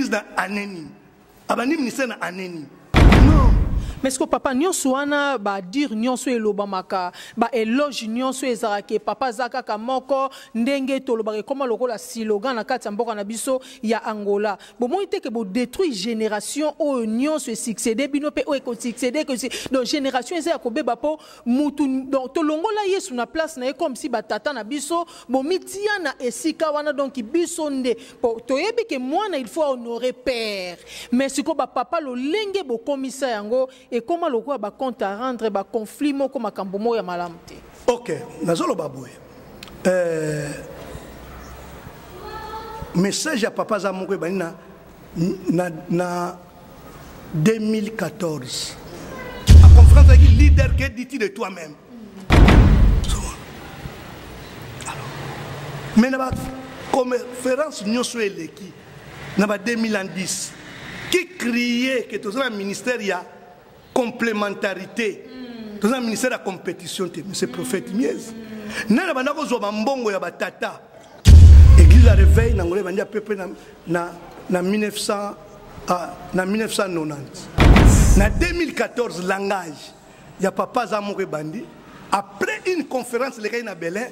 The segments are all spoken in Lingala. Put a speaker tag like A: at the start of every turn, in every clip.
A: église na année nini? Abandi ministère na année nini? Non.
B: Mais ce que papa nyonso wana ba dire nyonso elobamaka, ba éloge nyonso ezalaka ke papa aza kaka moko, ndenge tolobaka ekoma lokola slogan na kati ya mboka na biso ya Angola. Bomoni te ke bo détruire génération oyo nyonso esuccédé bino mpe oyo ekosuccédé, donc génération eza ya kobeba mpo mutu, donc tolongola Yesu na place na ye comme si batata na biso bomitia na esika wana. Donc biso nde po toyebi ke mwana il faut honorer père, mais sikoyo bapapa lolenge bokomisa yango ekoma lokola ba compte à rendre, ba conflit moko, makambo moko ya malamu te.
A: Ok, nazoloba boye, message ya papa aza moko ebandi na 2014, la conférence avec leader, que dis-tu de toi-même? Alors, mais na ba conférence nyonso eleki na ba 2010 qui criait que toza na ministère ya complémentarité, toza na ministère ya compétition te. Monsieur prophète Miez, nani banda kozwa bambongo ya batata? Église ya réveil na Angola ebandi à peu près na 1900, ah, na 1990. Na 2014, langage ya papa aza moko ebandi après une conférence elekaki na Belin,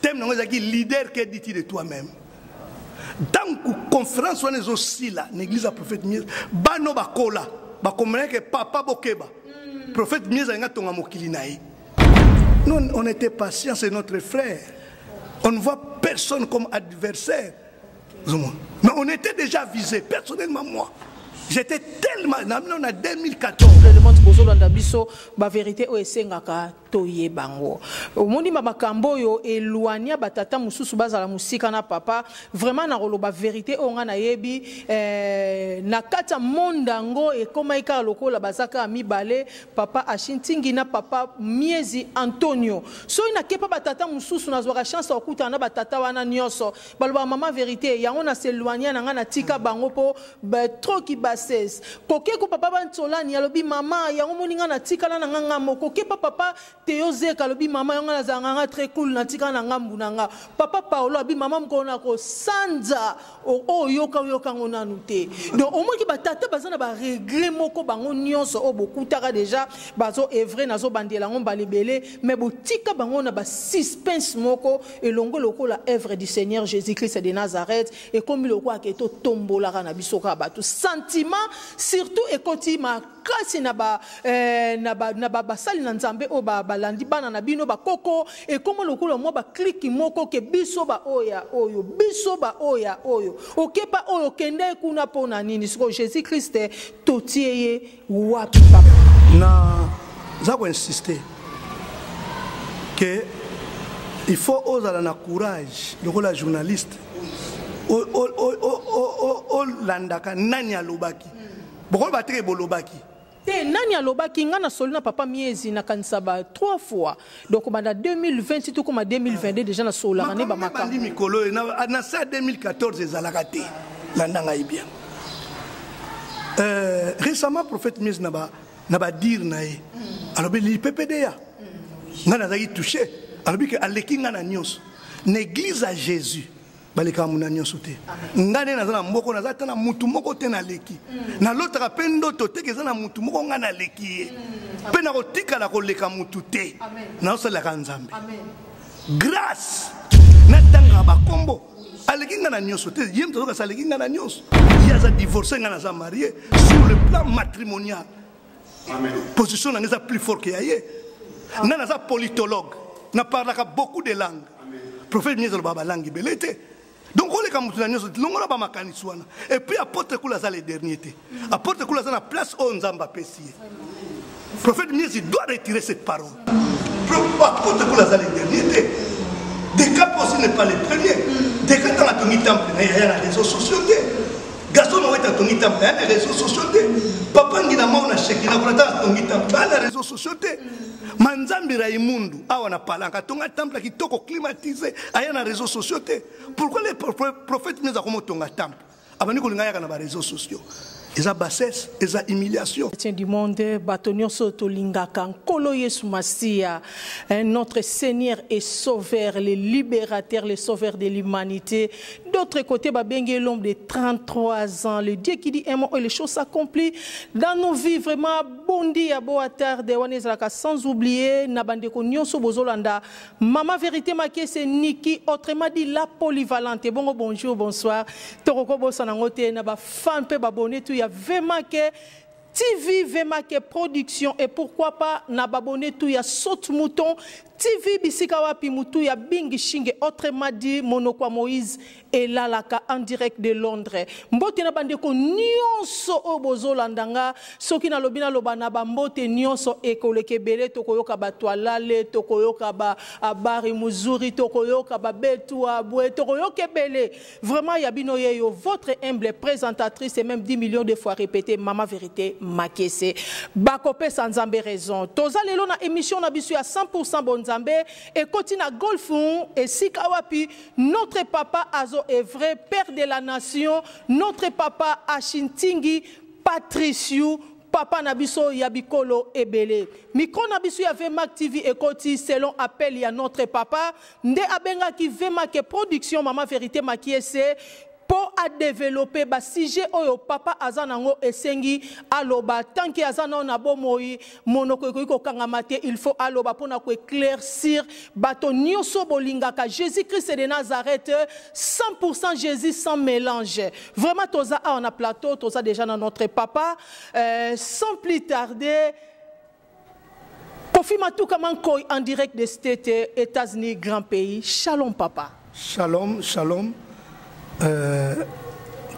A: thème nango ezalaki leader, que dis-tu de toi-même? Ntango conférence wana ezosila na église ya prophète Miez, bano bakola bakomona ke papa bokeba, prophète Miez alingi atonga mokili na ye. Nous, on était patient, c'est notre frère, on ne voit personne comme adversaire, mais on était déjà visé. Personnellement, moi, j'étais tellement na 2014.
B: Le monde bozolanda biso, ba vérité oyo esengaka toyeba yango. Omoni ba makambo oyo éloigna batata mosusu bazala mosika na papa. Vraiment, na koloba vérité oyo nga nayebi, na kati ya monde yango ekomaki kaka lokola baza kaka mibale, papa Ashintingi na papa Miezi Antonio. Soki nakepa batata mosusu, nazwaka chance ya kokutana na batata wana nyonso, balobaka mama vérité yango na s'éloigna na ngai, natika bango mpo trop ki bassesse. Kokeko papa Bantsolani alobi mama yango moni ngai natikala na nga ngambo. Kokepa papa Teo Zeka alobi mama yango nazalanga nga très cool, natikala na ngambu na nga. Papa Paolo abi mama mokolo na kosanza oyo oyoka oyoka yango nanu te. Donc omoki batata baza na baregret moko, bango nyonso oyo bokutaka déjà bazo œuvrer, nazobandela yango mbala ebele, mais botika bango na basuspense moko elongo lokola œuvre du Seigneur Jésus Christ de Nazareth ekomi lokola ke totombolaka na biso kaka bato. Sentiment surtout ekoti makasi na ba, eh, na ba, na ba basali na Nzambe oyo balandi bana na bino bakoko, ekoma lokola mwa baclique moko ke biso ba oyo ya oyo, biso ba oyo ya oyo, okepa oyo okende kuna mpo na nini? Sikoyo Jésus Christ totie ye wapi, papa?
A: Na za koinsister ke il faut ozala na courage lokola journaliste, olandaka nani alobaki. Bokoloba teke bolobaki.
B: Te, nani alobaki? Nga nasoli na papa Miezi, nakanisa ba trois fois, donc banda 2020 tokoma 2022 déjà nasololaka ne
A: bamakambo mikolo oyo. Na sa 2014 ezalaka te. Landa ngai bien. Récemment, prophète Miezi na badire na ye alobi lippda, ngai nazalaki touché. Alobi ke aleki ngai na nyonso na église ya Jésus, balekaka muna nyonso te. Ngai nde naza na moko, naza ata na mutu moko te naleki. Nalotaka mpe ndoto teke eza na mutu moko ngai naleki ye, mpe nakotikala koleka mutu te. Nazosalelaka Nzambe grâce, natangaka bakombo. Aleki ngai na nyonso te. Ye moto azokasa aleki ngai na nyonso. Ye aza divorcé, ngai naza marié. Sur le plan matrimonial, position na ngai eza plus fort ke ya ye. Ngai naza politologue, naparlaka beaucoup de langues. Prophète Miez alobaka balangue ebele te. Donc oleka motu na nyonso, longola bamakanisi wana. Et puis apôtre Kula aza le dernier te. Apôtre Kula aza na place oyo Nzambe apesi ye. Prophète Miez doit retirer cette parole. Apôtre Kula aza le dernier te. Deka aussi n'est pas le premier. Deka, ntango atongi temple na ye, aya na réseaux sociaux te. Gaston Mawete atongi temple, aya na réseaux sociaux te. Papa Ngina Mao na Shekina kuna, ntango atongi temple, aya na réseaux sociaux te. Manzambi Raimundu awa na Palanka atonga temple ya kitoko, climatisé, aya na réseaux sociaux te. Pourquoi les prophètes Miez akomotonga temple, abandi kolinga ayaka na baréseaux sociaux? Eza bassesse, eza humiliation.
B: Chrétien du monde, bato nyonso tolingaka Nkolo Yesu Masiya, hein, notre Seigneur et Sauveur, le libérateur, le sauveur de l'humanité. D'autre côté, babengi l'homme de 33 ans, le Dieu qui dit un mot et les choses s'accomplissent dans nos vies. Vraiment, bondi ya boa tarde wana ezalaka sans oublier na bandeko nyonso bozolanda Mama Vérité Makese Niki, autrement dit la polyvalente. Bongo bonjour, bonsoir. Tokoko bosana ngo te na ba fan pe ba abonné tout ya Vemake TV, Vemake Production et pourquoi pas na ba abonné tout ya Saute Mouton TV bisika wapi mutu ya Bingi Shinge, autrement dit monoko ya Moïse elalaka en direct de Londres. Mbote na bandeko nyonso oyo bozolanda nga, soki nalobi naloba na ba mbote nyonso ekoleka ebele, tokoyoka bato alale, tokoyoka ba abari muzuri, tokoyoka ba betu abwe, tokoyoka ebele. Vraiment ya bino yeyo, votre humble présentatrice et même 10 millions de fois répété, Mama Vérité Makese. Bakopesa Nzambe raison. Toza lelo na émission na biso ya 100% bon Nzambe ekoti na golf esika wapi notre papa azo est vrai père de la nation, notre papa Ashintingi Patricio, papa na biso ya bikolo ebele. Micro na biso ya Vmac TV ekoti selon appel ya notre papa nde abengaki Vmac Production Mama Vérité Makiese po a développer ba sujet oyo papa aza nango esengi aloba tant que aza nao na bomoi monoko ekoki kokangama te, il faut aloba pona ko éclaircir bato nyonso bolingaka Jésus-Christ de Nazareth 100% Jésus sans mélange. Vraiment toza awa na plateau, toza déjà na notre papa, sans plus tarder Kofi Matuka Mankoy en direct des States, États-Unis, grand pays. Shalom papa.
A: Shalom, shalom.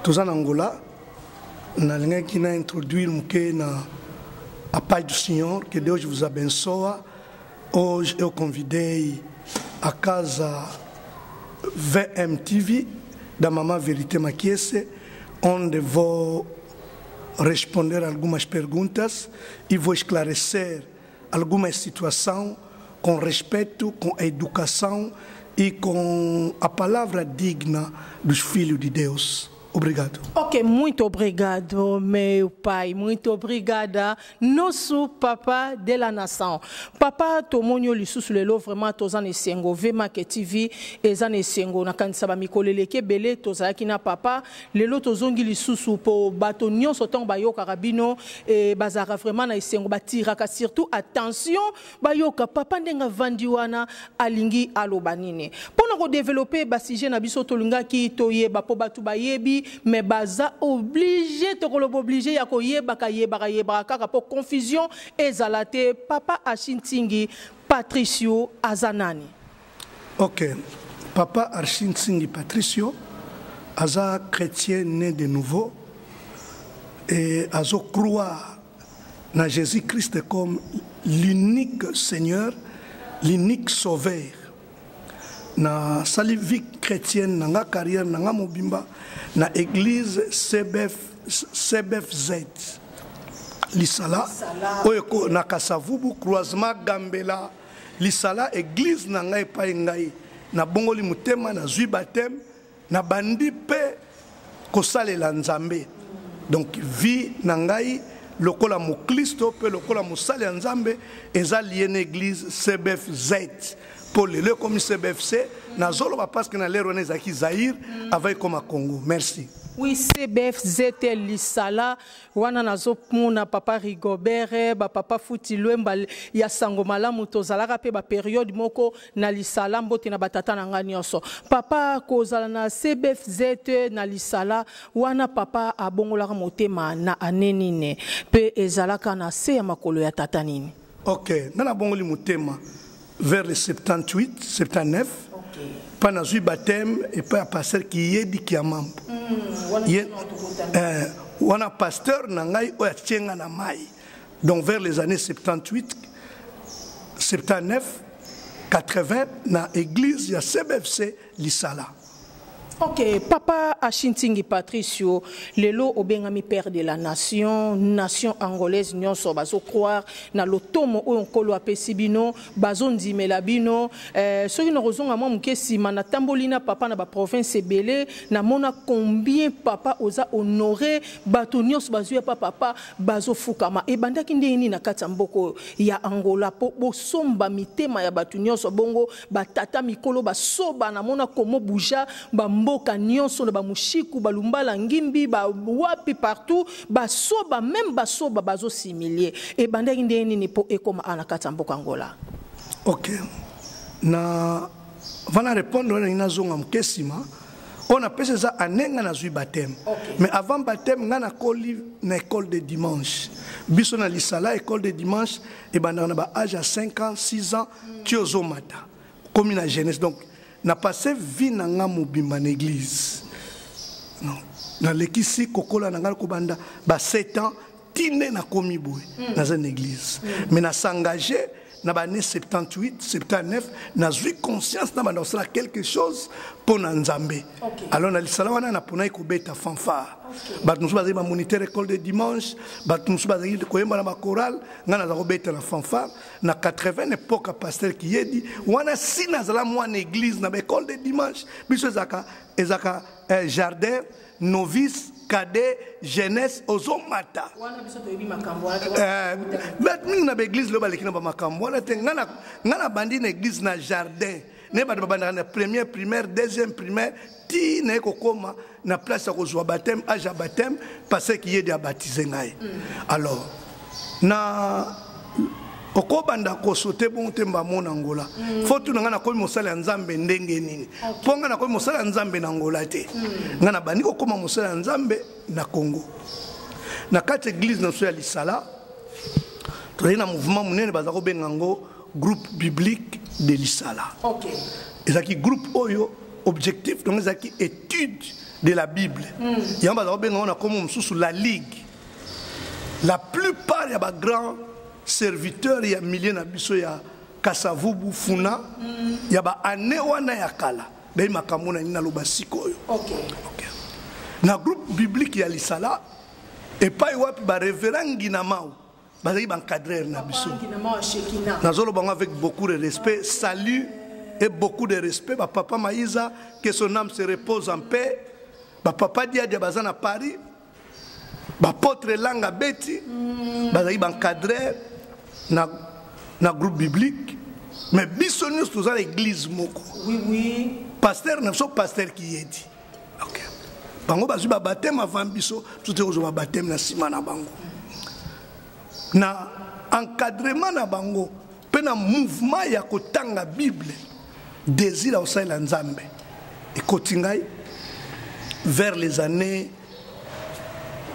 A: Toza na Angola, nalingaki na introduire moke na a paz do Senhor, que Deus vos abençoa. Hoje eu convidei a casa VMTV da Mamã Vérité Makiese, onde vou responder algumas perguntas e vou esclarecer algumas situações com respeito, com a educação e com a palavra digna dos filhos de Deus. Obrigado.
B: Ok, muito obrigado, meu pai. Muito obrigada, nosso papa de la nação. Papa, tomoni yo lisusu lelo, vraiment, toza na esengo. Vmake TV, eza na esengo. Nakanisa ba mikolo eleki ebele, tozalaki na papa. Lelo tozongi lisusu po bato nyonso ntango bayokaka bino, e, bazalaka vraiment na esengo, batiraka surtout attention, bayoka papa ndenge avandi wana, alingi aloba nini. Mpona kodevelope ba sujet na biso tolingaki toyeba po bato bayebi, mais baza obligé, tokoloba obligé ya koyebaka, yebaka, yebaka kaka po confusion ezala te. Papa Archi Ntingi Patricio aza nani?
A: Ok, Papa Archi Ntingi Patricio aza chrétien né de nouveau et azo croire na Jésus-Christ comme l'unique Seigneur, l'unique Sauveur. Na sali vie chrétienne na nga carrière na nga mobimba na église CBF, CBFZ Lisala, oyo na Kasavubu croisement Gambela Lisala, église na ngai epai ngai na bongoli motema, na zwi baptême, na bandi pe kosalela Nzambe. Donc vie na ngai lokola moklisto pe lokola mosali ya Nzambe eza lié na église CBFZ. Po lelo ekomi CBFC, nazoloba parce que na lero wana ezalaki Zaïre avant ekoma Congo. Merci.
B: Oui, CBFZ Lisala wana nazomona papa Rigobert, ba papa Futi Lwemba ya sango malamu, tozalaka pe ba période moko na Lisala, mbote na batata na nga nyonso. Papa kozala na CBFZ na Lisala wana papa abongolaka motema na année nini pe ezalaka na se ya makolo ya tata nini?
A: Ok, nga nabongoli motema vers le 78, 79.
B: Ok.
A: Pa nazwi baptême et pa pasteur qui yedi ki amambo.
B: Wana
A: Ye,
B: tuna tokotana.
A: wana pasteur na ngai oyo atie nga na mai. Donc vers les années 78, 79, 80 na église ya CBFC Lisala.
B: Ok, papa Ashintingi Patricio, lelo obengami père de la nation, nation angolaise nyonso bazo croire na lotomo oyo nkolo apesi bino, bazo ndimela bino. Eh, soki nakozonga mwa moke nsima natamboli na papa na ba province ebele, namona combien papa oza honoré, bato nyonso bazwi pa papa bazofukama. Ebandaki ndenge nini na kati ya mboka oyo ya Angola po bosomba mitema ya bato nyonso bongo batata mikolo basoba, namona komo buja bamboka nyonso na bamushiku balumbala ngimbi bawapi partout basoba meme basoba bazosimilie. Ebandaki ndenge nini po ekoma awa na kati ya mboka Angola?
A: Ok, na vana répondre wana nazonga moke nsima. Oyo napesi eza ane nga nazwi baptême. Mais avant baptême nga nakoli na école de dimanche. Biso na lisala école de dimanche ebandaka na ba âge ya 5 ans, 6 ans, ti ozomata komi na jeunesse. Donc na passé vie na nga mobimba na église. Non, nalekisi kokola na nga kobanda ba 7 ans ti nde nakomi boye naza na église. Mais na s'engager na ba année 78, 79, nazwi conscience na banda kosala quelque chose mpo na Nzambe. Alors na lisala wana naponaki kobeta fanfare. Bato mosusu bazali ba moniteur école de dimanche, bato mosusu bazali koyemba na bachoral, ngai naza kobeta na fanfare. Na 80 époque ya pasteur Kiyedi, wana si nazala mwana église na ba école de dimanche, biso ezalaka jardin, novice, cadet, jeunesse, ozomata.
B: Wana biso toyebi makambo wana te.
A: Bato mingi na baeglise lelo baleki na bamakambo wana te. Nga na bandi na église na jardin. Ne bato babandaka na première primaire, deuxième primaire, ti naye kokoma na place ya kozwa baptême, âge ya baptême, parce que ye de abaptiser ngai. Alors, na okobanda kosote bongo te mbamo na Angola. Fo tuna nga nakomi mosala ya Nzambe ndenge nini? Mpo nga nakomi mosala ya Nzambe na Angola te. Nga nabandi kokoma mosala ya Nzambe na Congo. Na kati église na biso ya Lisala, tozali na mouvement monene baza kobenga yango groupe biblique de Lisala. Ezalaki groupe oyo objectif donc ezalaki étude de la Bible. Yango baza kobenga yango na kombo mosusu la ligue. La plupart ya ba grands serviteurs ya milieu na biso ya Kasavubu, Funa, ya ba année wana ya kala, bayi makambo na nini naloba sikoyo. Na groupe biblique ya Lisala, epai wapi ba révérend Ngina Mau, bazali ba encadreur na biso.
B: Papa Ngina Mau ya Shekina.
A: Nazoloba ngo avec beaucoup de respect, salut et beaucoup de respect ba papa Maïza, que son âme se repose en paix. Ba papa Diadia baza na Paris. Ba potre langa beti, bazali ba encadreur na groupe biblique, mais biso nyonso toza na église moko.
B: Oui, oui.
A: Pasteur na biso pasteur qui est dit. OK. Bango bazwi ba baptême avant biso, biso te kozwa ba baptême na nsima na bango. Na encadrement na bango, pe na mouvement ya kotanga Bible, désir ya kosalela Nzambe ekoti ngai vers les années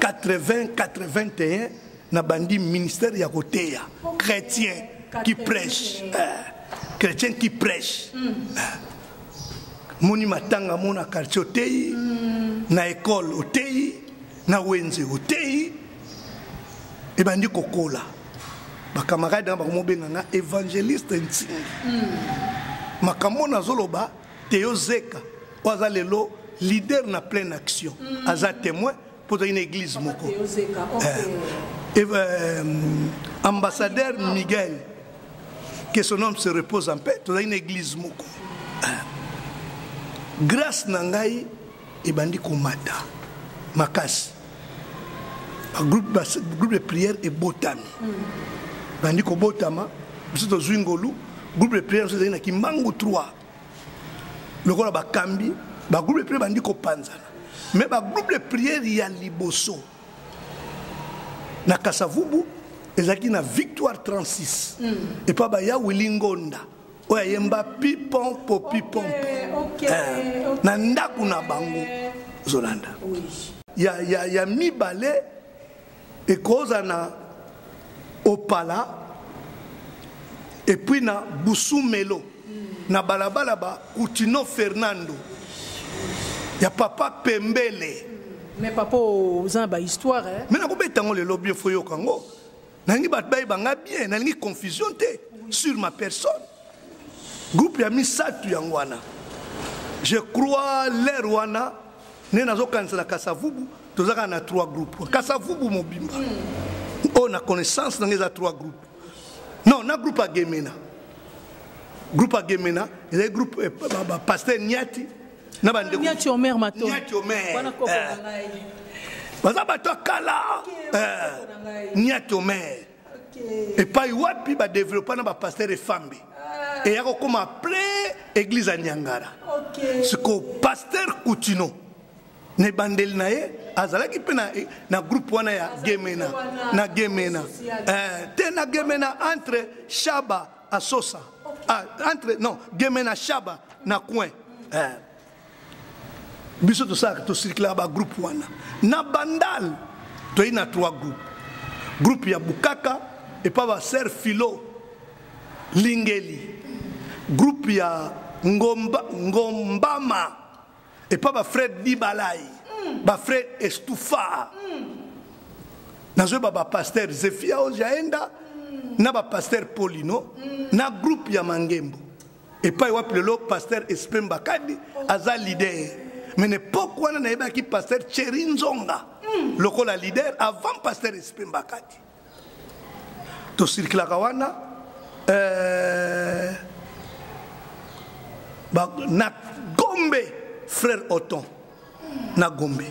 A: 80, 81, na bandi ministère ya koteya. Chrétien qui prêche. Chrétien qui prêche. Moni matanga mona quartier oteyi, na école oteyi, na wenze oteyi, ebandi kokola. Ba camarade na bango mobenga nga évangéliste Ntingi. Makambo nazoloba Théo Zeka, oyo aza lelo leader na pleine action. Aza témoin pour une église
B: Papa
A: moko.
B: Théo Zeka, ok.
A: Et ambassadeur Miguel, que son homme se repose en paix, toza une église moko. Grâce na ngai ebandi komata makasi. Ba groupe, ba groupe de prière ebotami. Bandi kobotama, biso tozwi ngolu, groupe de prière biso ezali na Kimbangu 3. Lokola bakambi, ba groupe de prière bandi kopanzana. Mais ba groupe de prière ya liboso na Kasavubu ezalaki na Victoire 36. Et pa ba ya Willy Ngonda oyo ayemba pipon po pipon. Na ndako na bango Zolanda. Ya, ya, ya mibale ekoza na Opala et puis na Busumelo na balabala ba Coutinho Fernando ya papa Pembele.
B: Mais papa oza na ba histoire, hein?
A: Mais nakobeta ngo lelo bien faut yoka ngo. Nalingi bato bayeba nga bien, nalingi confusion te sur ma personne. Groupe ya misato yango wana. Je crois l'heure wana nde nazokanisa na Kasavubu toza kaka na trois groupes. Kasavubu mobimba oyo na connaissance na ngai eza trois groupes. Non, na groupe ya Gemena. Groupe ya Gemena ezali groupe eh, ba pasteur Niati na bandeko
B: Niati Omer Mato.
A: Niati Omer.
B: Wana koko na ngai.
A: Baza bato ya kala. Eh, Niati Omer. Epai wapi ba développer na ba pasteur Efambe. Ah. Eya kokoma après église ya Niangara.
B: Okay.
A: Siko pasteur Coutinho na ebandeli na ye azalaki mpe na, na groupe wana ya Gemena na Gemena eh, te na Gemena entre Shaba Asosa okay. ah, entre non Gemena Shaba na coin eh. Biso tosalaka tosirikilaka bagroupe wana na Bandal toyei na trois groupe groupe ya Bukaka epa baser Philo Lingeli, groupe ya Ngomba, Ngombama epa bafrère Dibalai, bafrère Estufa, nazoyeba bapaster Zefia Ojaenda na bapaster Polino na groupe ya Mangembo epai wapi lelo pasteur Esprit Mbakadi aza leader. Mais na époque wana nayebaki pasteur Thierry Nzonga lokola leader avant pasteur Esprit Mbakadi. Tosirkilaka wana na Gombe frère Oton na Gombe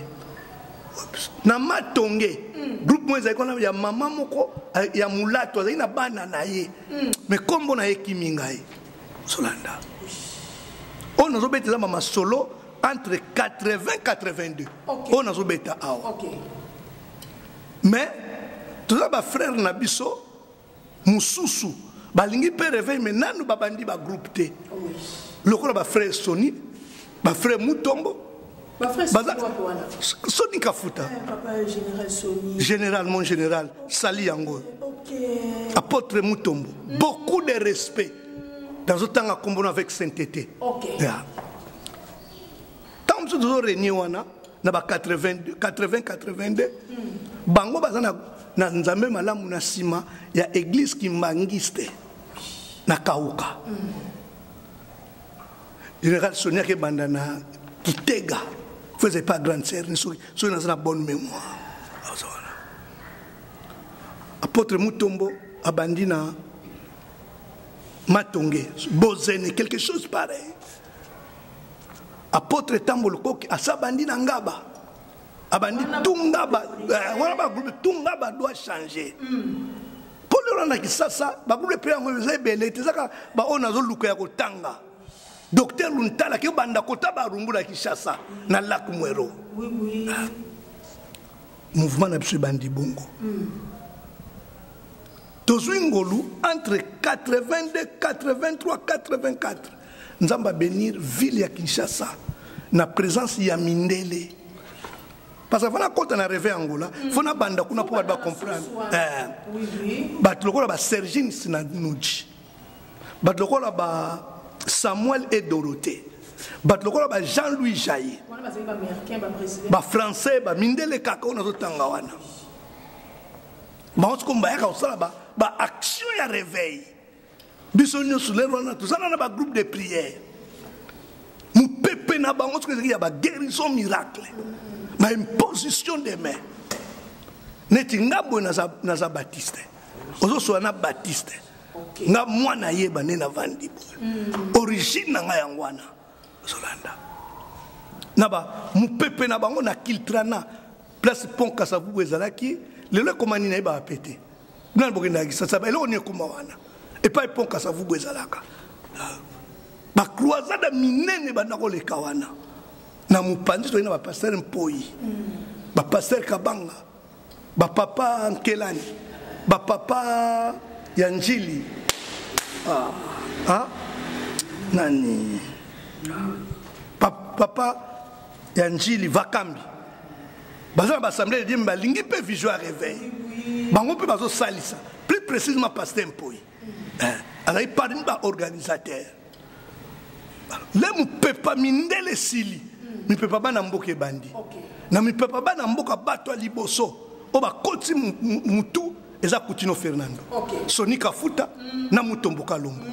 A: na Matonge groupe moko ezalaki wana ya mama moko ya mulato azalaki na bana na ye mais kombo na ye kimi ngai Solanda oyo nazobeta eza mama solo entre 80 82 oyo nazobeta awa. Mais toza ba frère na biso mususu balingi pe réveil mais nanu babandi ba groupe te lokola ba frère Sony, ba frère Mutombo,
B: Ba frère
A: Baza
B: Sony wapi wana?
A: Sony Kafuta.
B: Eh, papa général Sony.
A: Général, mon général, Sali yango.
B: Okay.
A: Apôtre Mutombo. Beaucoup de respect. Dans autant à kombono avec sainteté.
B: Okay.
A: Yeah. Tant que nous réunir wana na ba 82, 80, 82, bango baza na Nzambe malamu na sima ya église kimbangiste na Kauka. Général Sonia ke banda na Kitega faisait pas grande sœur ni soki soki naza na bonne mémoire. Apôtre Mutombo abandi na Matonge, Bozene, quelque chose pareil. Apôtre Tambo Lukoki asabandi na Ngaba. Abandi Tungaba, wana ba groupe Tungaba doit changer. Pour le rendre Kinshasa, ba groupe pe yango eza ebele, te ezaka ba oyo nazoluka ya kotanga. Docteur Luntala ke banda kota ba rumbu na Kinshasa na lac Mwero.
B: Oui, oui.
A: Ah. Mouvement na biso ebandi bongo. Tozwi ngolu entre 82, 83, 84. Nzambe a bénir ville ya Kinshasa na présence ya mindele. Parce que voilà kota na rêve Angola, faut na banda kuna pour ba comprendre.
B: Oui, oui.
A: Bato lokola ba Sergine Sinanuji. Bato lokola ba Samuel et Dorothée. Bato lokola ba Jean-Louis Jaillet.
B: Wana bazali ba Américain, ba Brésilien.
A: Ba Français, ba mindele kaka oyo nazotanga wana. Bango sikoyo bayaka kosala ba action ya réveil. Biso nyonso lelo wana tozala na ba groupe de prière. Mopepe na bango soki ezalaki ya ba guérison miracle, ba imposition des mains. Neti nga boye naza baptiste. Ozosola na baptiste. Nga mwana yeba nde navandi boye. Origine na nga yango wana. Ozolanda. Na ba mopepe na bango na Kiltrana, place pont Kasavubu ezalaki, lelo ekoma nini nayeba pe te. Nani bokendaka Kinshasa, eloko nini ekoma wana? Epai pont Kasavubu ezalaka. Ba croisade minene banda koleka wana. Na mopanzi toyei na ba pasteur Mpoyi, ba pasteur Kabanga, ba papa Nkelani, ba papa ya Njili. Ah, ah, nani? Papa ya Njili Vakambi. Baza na ba assemblée de Dieu, balingi pe vision ya réveil. Bango pe bazo salisa. Plus précisément pasteur Mpoyi. Hein, azali parmi ba organisateur. Le mopepa mindele sili. Mipepa bana mboka ebandi. Na mipepa bana mboka bato ya liboso oyo bakoti mutu eza Kutino Fernando. Sony Kafuta na Mutombo Kalombo.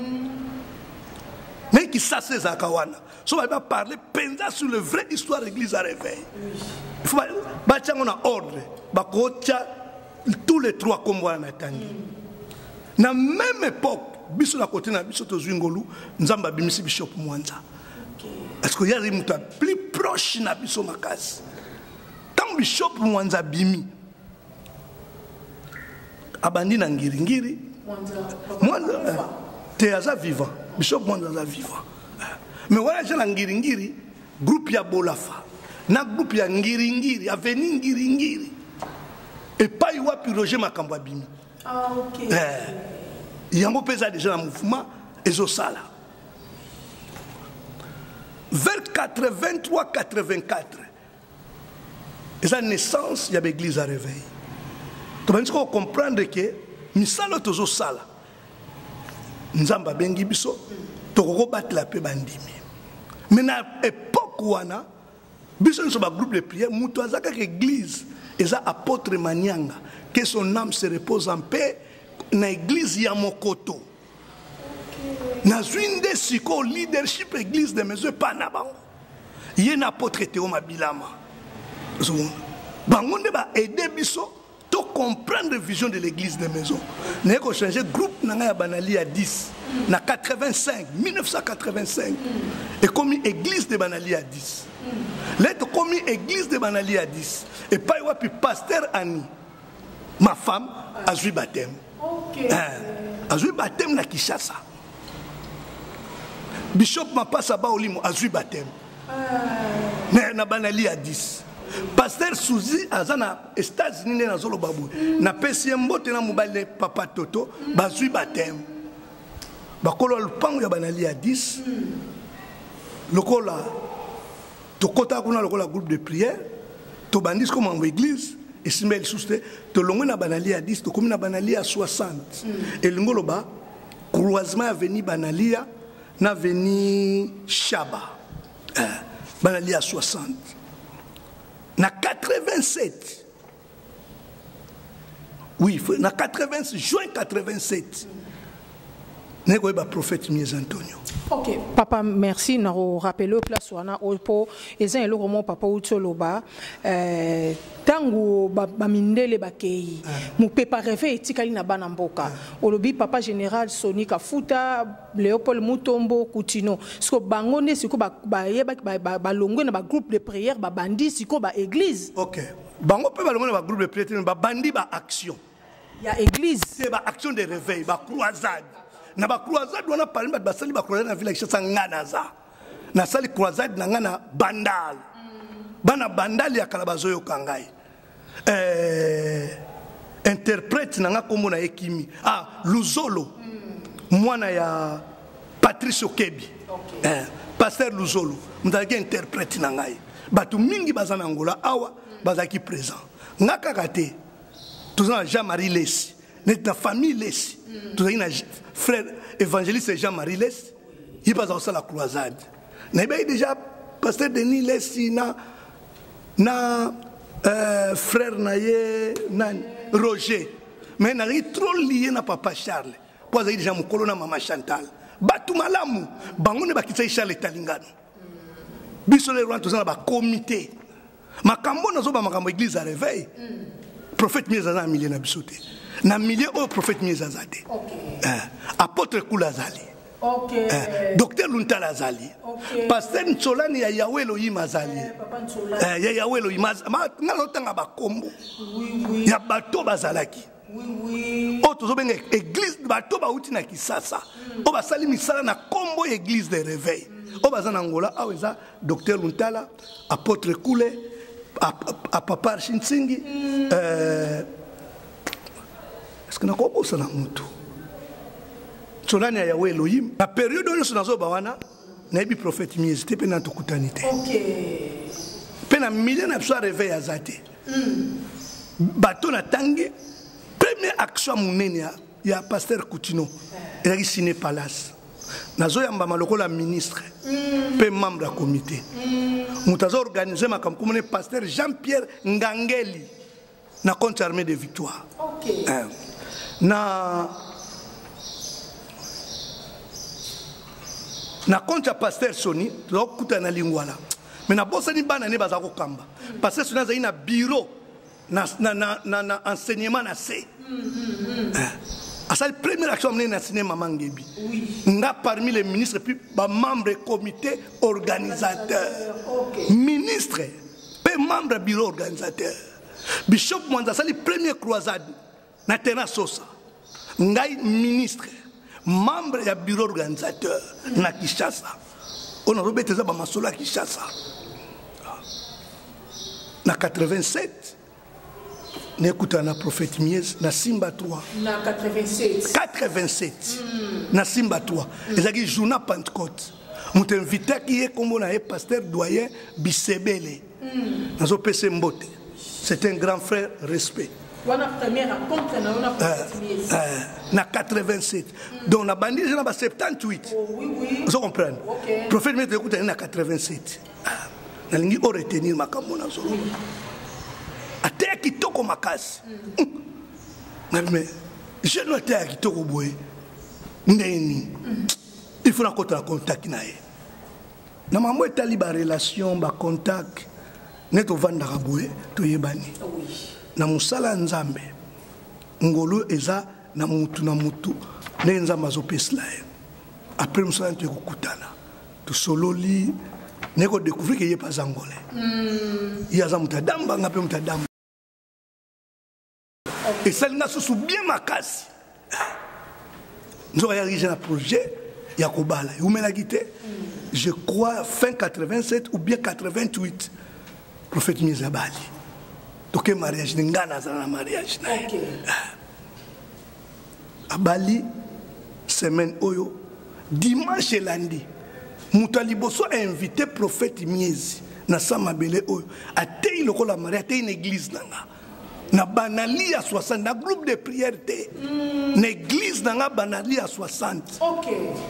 A: Naye Kisasa ezalaka wana. So babi baparle mpenza sur le vrai histoire église ya réveil. Il faut batia yango na ordre, bakotia tous les trois kombo wana natangi. Na même époque biso na kote na biso tozwi ngolu, Nzambe abimisi Bishop Mwanza. Parce que ye azali moto ya plus proche na biso makasi. Ntango Bishop Mwanza abimi, abandi na ngiringiri. Mwanza te aza vivant, Bishop Mwanza aza vivant. Mais wana aza na ngiringiri, groupe ya Bolafa na groupe ya ngiringiri, avenue ngiringiri, epai wapi Roger Makambo abimi.
B: Ah, okay.
A: Yango mpe eza déjà na mouvement ezosala. Vers 83 84 eza naissance ya baeglise ya réveil. Tobandi sikoyo comprendre ke misala oyo tozosala, Nzambe abengi biso, tokokobatela mpe bandimi. Mais na époque wana biso nyonso ba groupe de prière, moto aza kaka église eza apôtre Manianga, que son âme se repose en paix, na église ya Mokoto. Nazwi nde sikoyo leadership église de maison epa na bango, ye na apôtre Théo Mabilama. Ozomona bango nde ba aider biso to comprendre vision de l'église de maison. Naye ko changer groupe na ngai ya Banali ya 10 na 85, 1985, ekomi église de Banali ya 10. Lelo tokomi église de Banali ya 10 epai wapi pasteur Annie, ma femme, azwi baptême. Azwi baptême na Kinshasa. Bishop Mapasa Baolimo azwi baptême na Banali ya 10. Pasteur Suzy aza na États-Unis nde nazoloba boye, napesi ye mbote na mobali papa Toto, bazwi baptême. Bakolo ya lopango ya Banali ya 10, lokola tokotaka kuna lokola groupe de prière, tobandi sikoyo mambo église esimba lisusu te, tolongwe na Banali ya 10, tokomi na Banali ya 60. Elingi oloba croisement ya avenue Banalia na avenue Shaba. Banalia 60 na 87, oui, na 80, juin 87, naye koyeba prophète Mies Antonio.
B: Ok, papa, merci na rappeler place wana opo eza eloko mo papa uti oloba, ntango bamindele bakei, mopepa reve etikali na bana mboka. Olobi papa général Soni Kafuta, Léopold Mutombo, Kutino, siko bango nde siko bayebaki balongwe na bagroupe de prière, babandi siko ba église.
A: Ok, bango mpe balongwe na bagroupe de prière te, babandi ba action
B: ya église.
A: C'est ba action de réveil, ba croisade. Na ba croisade wana, parmi bato basali ba croisade na ville ya Kinshasa, nga naza nasali croisade na nga na Bandal. Bana Bandal ya kala bazoyoka ngai. Interprète na nga kombo na ye Kimi. Ah, Luzolo. Mwana ya Patrice Okebi. Pasteur Luzolo, mozalaki interprète na ngai. Bato mingi baza na Angola awa bazalaki présent. Nga kaka te. Toza na Jean-Marie Lesi. Neti na famille Lesi. Tozalaki na frère évangéliste Jean-Marie Lesi. Ye baza kosala croisade. Nayebaki déjà pasteur Denis Lesi na frère na ye nani Roger. Mais nazalaki trop lié na papa Charles. Po azalaki déjà mokolo na mama Chantal. Bato malamu bango nde bakitisaki Charles Talingano. Biso lelo wana toza na ba comité. Makambo nazoba makambo église à réveil. Prophète Mies aza na milieu na biso te. Na milieu oyo prophète Mies aza te. Apôtre Kula azali. Docteur Luntala azali. Pasteur Ntsolani ya Yahweh Elohim azali. Ya Yahweh Elohim nga nazotanga bakombo ya bato bazalaki. Oyo tozobenga église, bato bauti na Kisasa. Oyo basali misala na kombo ya église de réveil. Oyo baza na Angola, awa eza docteur Luntala, apôtre Kule, a papa Archinsingi. Est-ce que nakobosana mutu? Ntsolani ya Yahweh Elohim. Na période oyo nyonso nazoba wana, nayebi prophète Mies te mpe na tokutani te. Mpe na milieu na biso ya réveil aza te. Bato natangi, première action ya monene ya pasteur Kutino ezalaki Ciné Palace. Nazoyambama lokola ministre mpe membre ya comité. Moto azo organiser makambo komona pasteur Jean-Pierre Ngangeli na compte armée de victoire. Na Na compte ya pasteur Sony, toza kokutana na Lingwala. Mais nabosani bana ne baza kokamba. Pasteur Sony azali na bureau na, na, na, na, na enseignement na se. Eh. Asali première action monene na ciné Mama Ngebi. Nga parmi les ministres puis ba membre comité organisateur. Ministre pe membre bureau organisateur. Bishop Mwanza asali première croisade na terrain Sosa. Ngai ministre membre ya bureau organisateur na Kinshasa. Oyo nazobeta eza bamasolo ya Kinshasa. Na 87 nekutana na prophète Miez na Simba 3.
B: Na 87.
A: 87. Na Simba 3. Ezalaki journée Pentecôte. Moto invitaki ye kombo na ye pasteur doyen Bisebele. Nazopesa mbote. C'est un grand frère, respect.
B: Wana première rencontre na wana prophète Miez.
A: Na 87. Donc na bandi na ba 78.
B: Oh, oui, oui.
A: Vous comprenez?
B: Okay.
A: Prophète Miez ekutani na 87. Nalingi o retenir makambo na zolo. Ateya kitoko makasi. Mais jeune ateya kitoko boye. Ndenge nini? Il faut nakota na contact na ye. Na mambo etali ba relation, ba contact, nde tovandaka boye toyebani. Na mosala ya Nzambe, ngolu eza na mutu na mutu ndenge Nzambe azopesela ye. Après mosala nto ekokutana. Tosololi, naye kodécouvrir ke ye mpe aza angolais. Ye aza moto ya damba, nga mpe moto ya damba. Esali nga susu bien makasi. Nzoka ya rige na projet ya kobala. Eumelaki te. Je crois fin 87 ou bien 88. Prophète Miez abali. Toke mariage ni nga nazala na mariage na ye. Abali semaine oyo dimanche elandi moto ya liboso a invité prophète Miezi na sa mabele oyo atei lokola Marie atei na église na nga na banali ya 60 na groupe de prière te. Na église na nga banali ya 60.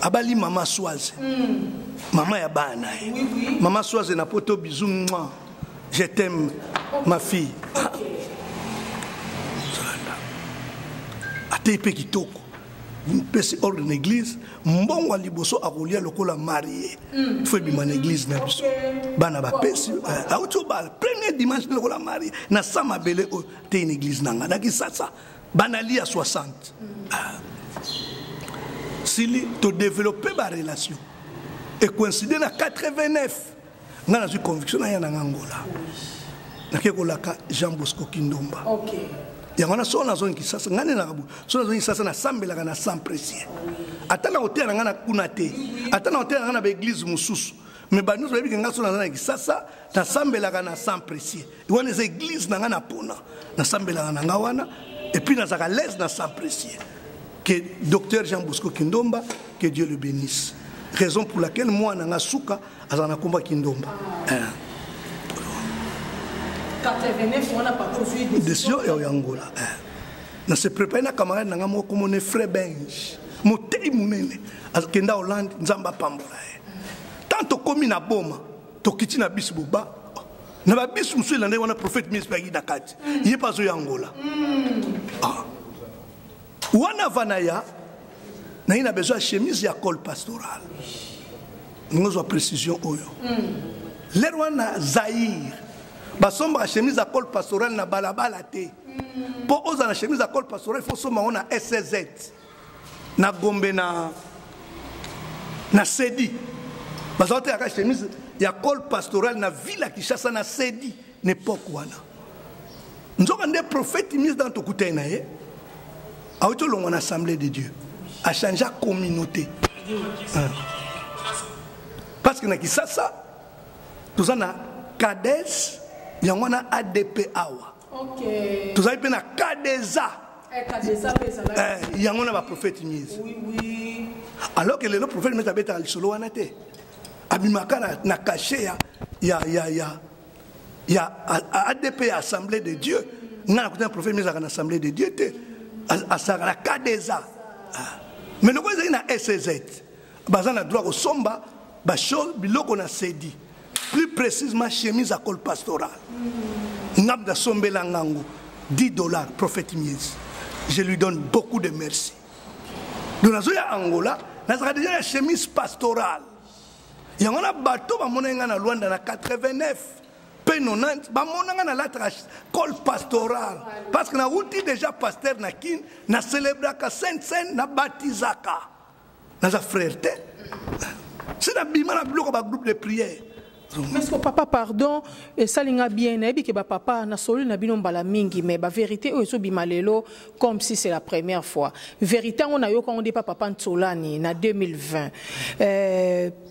A: Abali mama Swaze. Mama ya bana ye.
B: Oui, oui.
A: Mama Swaze na poto bisou moi. Je t'aime ma fille. Atei pe kitoko. Mpesi ordre na église, mbongo ya liboso akolia lokola marié. Faut ebima na église na biso. Bana bapesi, auti obala premier dimanche lokola marié na sa mabele oyo te na église na nga na Kinshasa. Banali ya 60. Sili to développer ba relation. Et coïncider na 89. Nga nazwi conviction na ya na Angola. Nake kolaka Jean Bosco Kindomba. Yango wana soko nazongi Kinshasa, nga nde nakabu. Soko nazongi Kinshasa, nasambelaka na sang précieux. Ata na koteya na nga na kuna te. Ata na koteya na nga na ba église mosusu. Mais ba nyonso bayebi ke nga soko naza na Kinshasa, nasambelaka na sang précieux. Wana eza église na nga na pona. Nasambelaka na nga wana et puis nazalaka l'aise na sang précieux. Que docteur Jean Bosco Kindomba, que Dieu le bénisse. Raison pour laquelle moi na nga suka azala na komba Kindomba.
B: 89 wana papa ozwi
A: décision ya Angola. Na se préparer na camarade na nga moko komone frère Benj. Motei munene akenda Hollande, Nzamba pambola ye. Tant tokomi na boma, tokiti na biso boba. Na ba biso mosusu elanda wana prophète Miss Pagi na kati. Ye pa zo ya Angola. Wana vanaya na ye na besoin ya chemise ya col pastoral. Ngozwa précision oyo. L'heure wana Zaïre basombaka chemise ya col pastoral na balabala te. Po oza na chemise ya col pastoral, il faut somba ngo na SZ. Na Gombe na Sedi. Baza kotekaka chemise ya col pastoral na ville ya Kinshasa na Sedi na époque wana. Nzoka nde prophète mise dans tokutani na ye, awuti olongwa na assemblée de Dieu, a changé communauté. Parce que na Kinshasa toza na Kades, yango wana ADP awa. Tozali mpe na Kadeza.
B: Kadeza mpe ezalaki.
A: Yango na ba prophète mise.
B: Oui, oui.
A: Alors que lelo prophète mise abetaka lisolo wana te. Abimaka na cachet ya ADP ya Assemblée de Dieu. Nga na kuta prophète mise na Assemblée de Dieu te. Asaka na Kadeza. Mais loko ezali na SZ. Baza na droit kosomba ba chose biloko na Sedi. Plus précisément chemise à col pastoral. Ngam da sombela ngango 10 $, prophète Miezi. Je lui donne beaucoup de merci. Donc nazo ya Angola, nazaka déjà la chemise pastorale. Yango na bato bamonaki ngai na Luanda na 89 mpe 90, bamona ngai nalataka col pastoral parce que nauti déjà pasteur na Kin, na célébraka Sainte Seine, nabatizaka, naza frère te, si nabima na biloko ba groupe de prière.
B: Est-ce que papa, pardon, esali nga bien, nayebi ke bapapa nasololi na bino mbala mingi, mais bavérité oyo ezobima lelo comme si c'est la première fois. Vérité yango nayoka yango nde pa papa Ntsolani na 2020.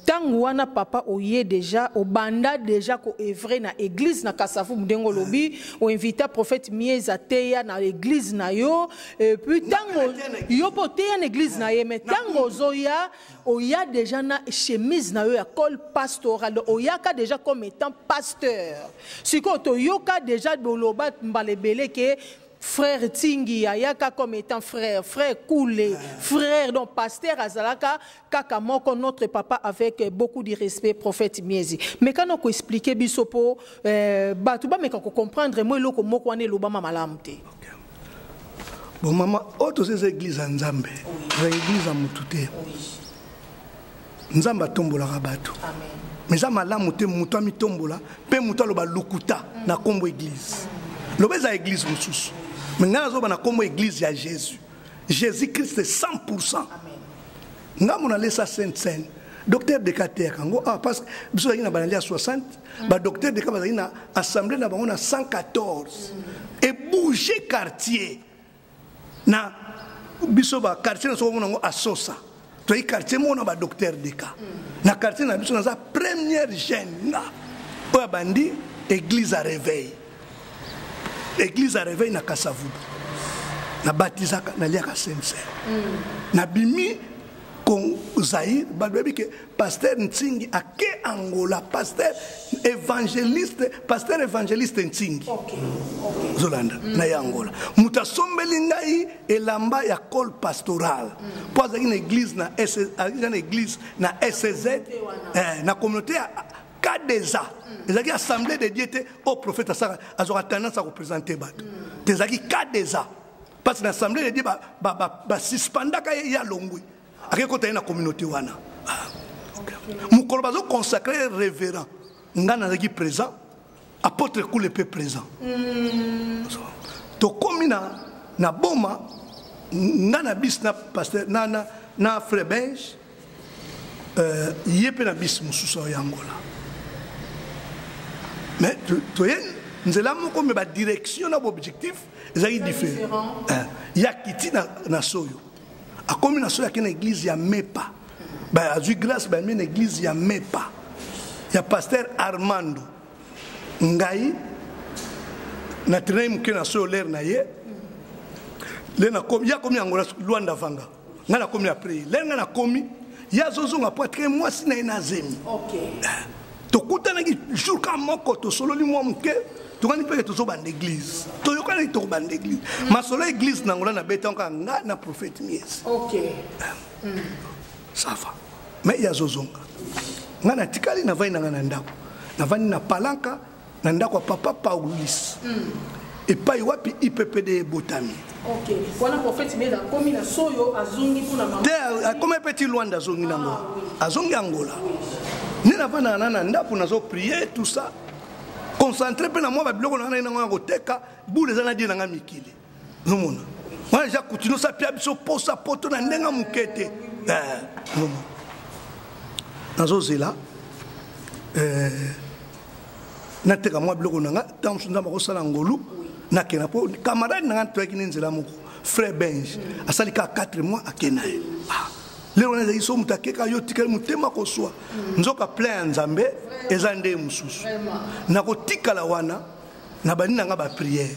B: Ntango wana papa oye déjà, obanda déjà koœuvrer na église na Kasavu, ndenge olobi oinvita prophète Miez ateya na église na yo. Et puis ntango yo mpo oteya na église na ye, mais ntango ozoya, oya déjà na chemise na yo ya col pastoral, donc oyaka déjà comme étant pasteur. Sikoyo toyoka déjà boloba mbala ebele ke frère Tingi ayaka comme étant frère, frère Koulé, frère, donc pasteur azalaka kaka moko, notre papa, avec beaucoup de respect, prophète Miezi. Mais quand on expliquer biso po bato bameka ko comprendre mo eloko moko wana elobama malamu te.
A: Bon mama, oyo toza eza église ya Nzambe, eza église ya motu te. Nzambe atombolaka bato, mais eza malamu te moto amitombola mpe moto aloba lukuta na nkombo église. Loba eza église mosusu, mais ngai nazoba na nkombo église ya Jésus, Jésus Christ 100. Ngambo nalesa Sainte Seine, docteur Deka ateyaka yango. Ah, parce que biso bazalaki na banali ya 60, badocteur Deka bazalaki na assemblée na bango na 114, ebouge quartier na biso. Baquartier na soki omona yango asosa, toyei quartier moko na badocteur Deka. Na quartier na biso naza première jeune nga oyo abandi église ya réveil, église ya réveil na Kasavubu. Nabatizaka, naliaka Sainte Seine, nabimi Zaïre. Bato bayebi ke pasteur Ntingi ake Angola, pasteur évangéliste, pasteur évangéliste Ntingi. Ozolanda na ye Angola, moto asombeli ngai elamba ya col pastoral mpo azalaki na église na azalaki na église na SZ, na communauté ya Kadeza. Ezalaki Assemblée de Dieu te oyo prophète asaka azwaka tendance ya koprésente bato te, ezalaki Kadeza, parce que na Assemblée de Dieu basuspendaka ye, ye alongwi, akei kota ye na communauté wana. Ah, mokolo bazoconsacre révérend, ngai nazalaki présent, apôtre Kule mpe présent. Tokomi na Boma, ngai na bis na pasteur na frère Benge, ye mpe na bis mosusu oyo yangola. Mais toye nzela moko, me badirection na baobjectif ezalaki différent. Ya kiti na soyo, akomi na soyo, ake na église ya Mepa, azwi grâce, bayambi na église ya Mepa ya pasteur Armando. Ngai natraînai moke na soyo lere na ye le nakomi, ye akomi Angola, Lwanda vanga, ngai nakomi après ye. Lere ngai nakomi, ye azozonga po atike mwasi na ye na zemi. Tokutanaki jour ka moko, tosololi mwa moke, tokani mpeke tozobanda église, toyokanaki tokobanda église. Masolo église na Angola nabeta kaka nga na prophète Miezi. Ça va, mais ye azozonga, ngai natikali, navandi na ngai na ndako, navandi na Palanka na ndako ya papa Paulis, epai wapi IPPD ebotami.
B: Wana prophète Miezi akomi na soyo, azongi mpona mama?
A: Te, akomi mpe ti Lwanda, azongi nango, azongi Angola. Nde navandaka na ndako, nazoprie, tout ça, concentré mpe na mwa babiloko na ngai nango ya koteka bule eza na die na ngai mikili. Ozomona wana eza kutino osapia biso posa poto na ndenge moke te. Ozomona nazozela nateka mwa biloko na nga, ntango mosusu Nzambe akosala ngolu nakenda, mpo camarade na nga toyaki ne nzela moko, frère Benge, asali kaka 4 mois, akenda ye. Lelo wana ezalaki so moto akeka yo tikali motema koswa, nzoka plein ya Nzambe eza nde mosusu. Nakotikala wana, na bandi na nga baprière,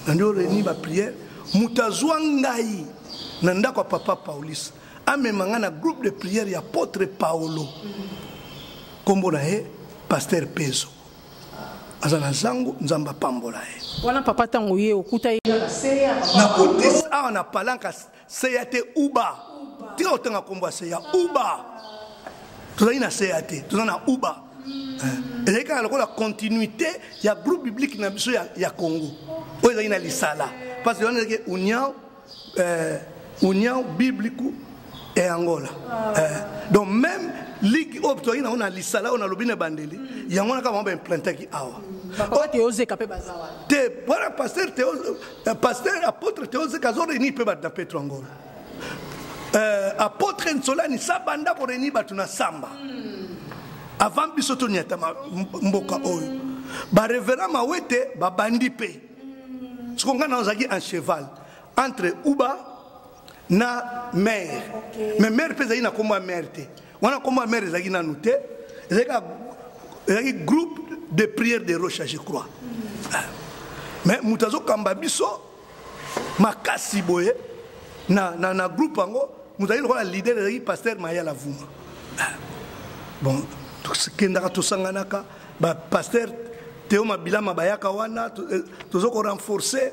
A: nandi oreni baprière. Moto azwa ngai na ndako ya papa Paulis, amema ngai na groupe de prière ya apôtre Paolo, nkombo na ye pasteur Pezo, aza na zango, Nzambe apambola ye.
B: Wana papa, ntango ye okuta ye?
A: Nakuti awa na Palanka seya te, uba tika kotanga nkombo ya seya uba. Tozali na seya te, toza na uba. Ezali kaka lokola continuité ya groupe biblique na biso ya Congo oyo ezalaki na lisala, parce que wana ezalaki union, union biblique. E Angola. Ah. Eh, donc même ligue oyo tozalaki nango na lisala oyo nalobi na ebandeli mm. yango wana kaka bango baimplantaki awa.
B: Papa Teozeka mpe baza wana
A: te, wana pasteur Teo, euh, pasteur apôtre Teozeka azo réunir mpe bato na Petro Angola. Euh, apôtre Nsolani sabanda ko réunir bato na Samba avant biso toniata mboka oyo. Bareverend Mawete babandi mpe soko ngai nazalaki en cheval entre Uba na mare. Mais mare mpe ezalaki na nkombo ya mare te wana, nkombo ya mare ezalaki nanu te, ezalaki groupe de prière de Rocha, je crois. Mais moto azokamba biso makasi boye na groupe yango, moto azali lokola leader, ezalaki pasteur Mayala Vuma. Bon, tokendaka, tosanganaka, bapasteur Teo Mabilama bayaka wana, tozo korenforcer,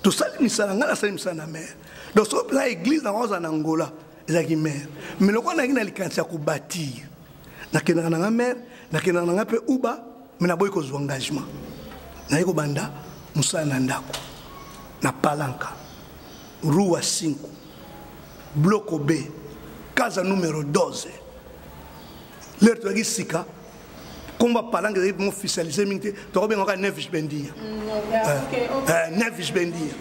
A: tosali misala. Ngai nasali misala na mare. Donc soki mpenza église nango ozala na Angola, ezalaki mare. Mais lokola nayaki na likanisi ya kobâtir, nakendaka na nga mare, nakendaka na nga mpe Uba, mais naboyi kozwa engagement. Naye kobanda mosala na ndako na Palanka, Rua 5, Bloco B, casa numero 12. Lere tozalaki sika, komba Palanka ezalaki mo officialisé mingi te, tokobengaka Neves Bendia. Neves Bendia.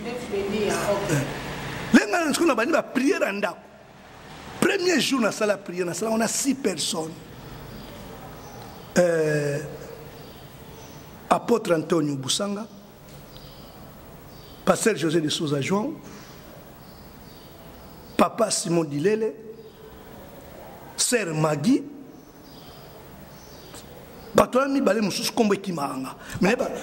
A: Lenga na sikoyo na bandi baprière ya ndako. Premier jour nasala prière, nasala wana 6 personnes, apôtre Antonio Busanga, pasteur José de Souza João, papa Simon Dilele, sœur Magui, bato wana mibale mosusu nkombo ekimaka nga.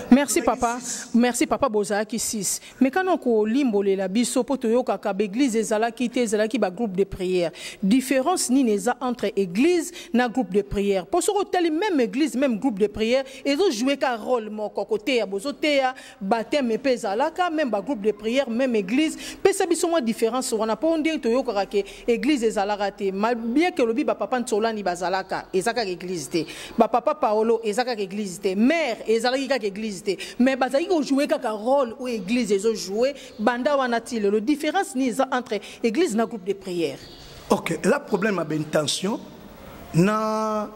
B: Merci papa, merci papa. Bozalaki 6, mais kana kolimbolela biso mpo toyokaka baeglise ezalaki te, ezalaki bagroupe de prière. Différence nini eza entre église na groupe de prière? Mpo soki otali, même église, même groupe de prière, ezojouer ka rôle moko, koteya, bozoteya, baptême mpe ezalaka, même bagroupe de prière, même église. Pesa biso mwa différence wana, mpo ndenge toyokaka ke église ezalaka te, bien ke olobi bapapa Ntsolani bazalaka, eza kaka église te, bapapa Paolo eza kaka église te, mare ezalaki kaka église te, mais bazalaki kojouer kaka rôle oyo église ezojouer banda wana ti lelo. Différence nini eza entre église na groupe de prière?
A: Ok, eza problème ya baintention na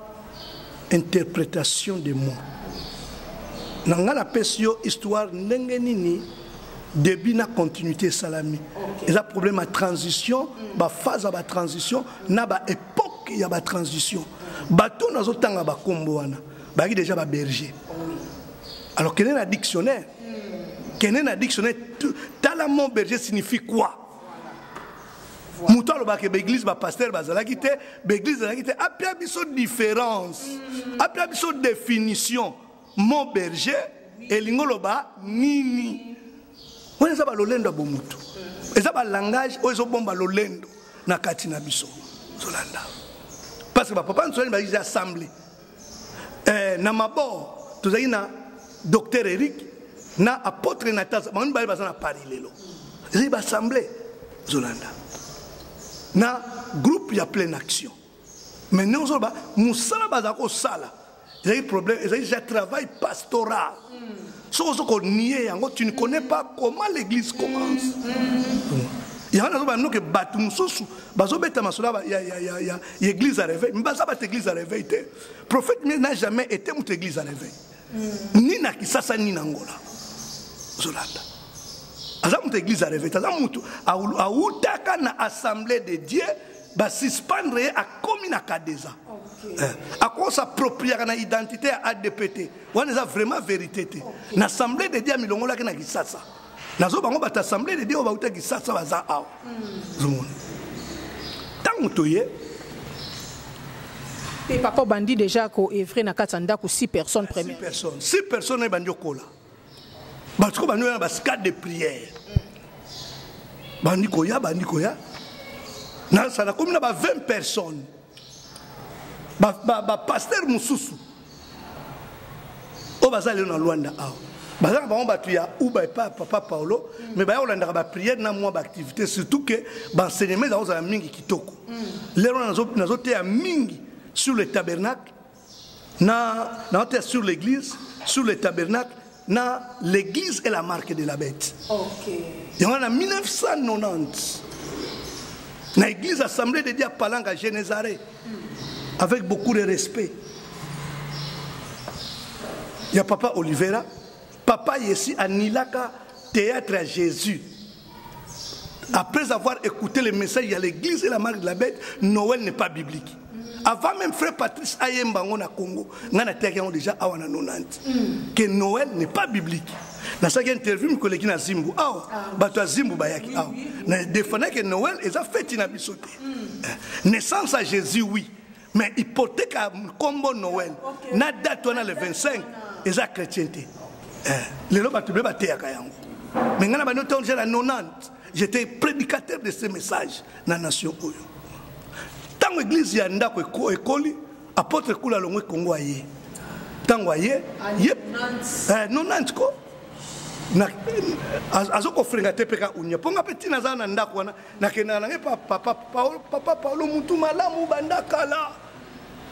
A: interprétation des mots. Na ngai napesi yo histoire ndenge nini début na continuité esalami. Eza problème ya transition, baphase ya batransition na baépoque ya batransition. Bato nazotanga bakombo wana bayaki déjà baberger. Alors kende na dictionnaire, kende na dictionnaire, tala mot berger signifie quoi. Moto alobaka baeglise, bapasteur bazalaki te, baeglise ezalaki te, apia biso différence, apia biso définition, mot berger elingi oloba nini. Wana eza balolendo ya bomutu, eza balangage oyo ezobomba lolendo na kati na biso. Ozolanda, parce que bapapa Nsolani bazalaki assemblée na mabor. Tozalaki na docteur Eric na apôtre Natas, bango mibale baza na Paris lelo. Ezali baassemblée, ozolanda, na groupe ya pleine action. Mais ndenge ozoloba, mosala bazala kosala ezali problème, ezali déjà travail pastoral. Soki ozo konier yango, tu ne connais pas comment l'église commence. Yango nazoba noke, bato mosusu bazobeta masolo ya église ya réveil, mais baza bato église ya réveil te. Prophète n'a jamais été moto église ya réveil, ni na Kisasa ni na Ngola. Ozolanda, aza moto église ya réveil te, aza moto awutaka na Assemblée de Dieu, basuspendre ye, akomi na Kadeza. Akosappropriaka na identité ya ADPT wana, eza vraiment vérité te. Na Assemblée de Dieu amilongolaki na Kisasa. Nazo bango bato Assemblée de Dieu oyo bauta Kisasa baza awa. Ozomona, ntango toye
B: Te papa, obandi déjà koœuvrer na kati ya ndako, 6 personnes première.
A: 6 personnes, 6 personnes ebandi okola. Bato ko bandi oya na bascade de prière, bandi koya, bandi koya, nasala komi na ba 20 personnes. Bapasteur mosusu oyo baza lelo na Lwanda awa, baza na bango bato ya Uba epa ya papa Paolo, mais baya kolandaka baprière na mwa baactivité, surtout ke baenseignement eza kozala mingi kitoko. Lelo nazoteya mingi sur le tabernacle, na nazoteya sur l'église, sur le tabernacle, na l'église et la marque de la bête. Yango na 1990. Na église Assemblée de Dieu à Palanga, Génézaré, avec beaucoup de respect. Il y a papa Oliveira, papa Yessi anilaka théâtre à Jésus. Après avoir écouté le message, il y a l'église et la marque de la bête, Noël n'est pas biblique. Avant même frère Patrice ayemba ngo na Congo, nga na teyaki yango déjà awa na 90. Que Noël n'est pas biblique. Nasalaki interview mikolo eleki na Zimbu awa, bato ya Zimbu bayaki awa. Na défendaki que Noël eza feti na biso te. Naissance à Jésus, oui. Mais hypothèque ya kombo Noël, na date wana le 25, eza chrétien te. Lelo bato be bateyaka yango. Mais nga na bandi otango déjà na 90, j'étais prédicateur de ce message na nation oyo. Tango église ya ndako ekoli, apôtre Kula longwe Congo aye. Tango aye, ye, 90 ko. Na, azoko frenga te peka unya. Ponga pe tina za na ndako wana, na kenda na nge pa, papa Paolo, papa Paolo mutu malamu banda kala.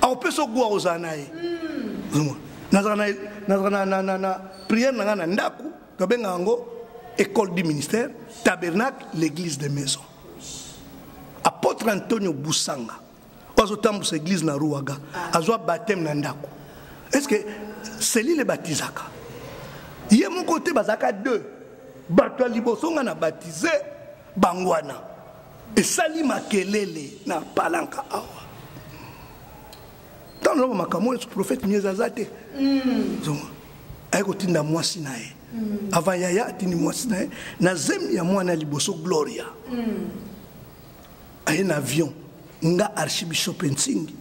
A: Aopeso gwa ozana ye. Zuma. Nazana na, na, na, na, na prière na nga na ndako, tobenga yango école du ministère, tabernacle, l'église des maisons. Apôtre Antonio Busanga, ozo tambusa église na Ruaga, azwa baptême na ndako. Est-ce que Céline baptisaka? Ye mon côté bazaka deux. Bato ya liboso nga na baptisé bangwana. Esali makelele na palanka awa. Tant loba makambo oyo prophète Mieza aza te. Zonga. Aye kotinda mwasi na ye. Avant yaya atindi mwasi na ye na zemi ya mwana ya liboso Gloria. Aye na avion nga archibishop Nsingi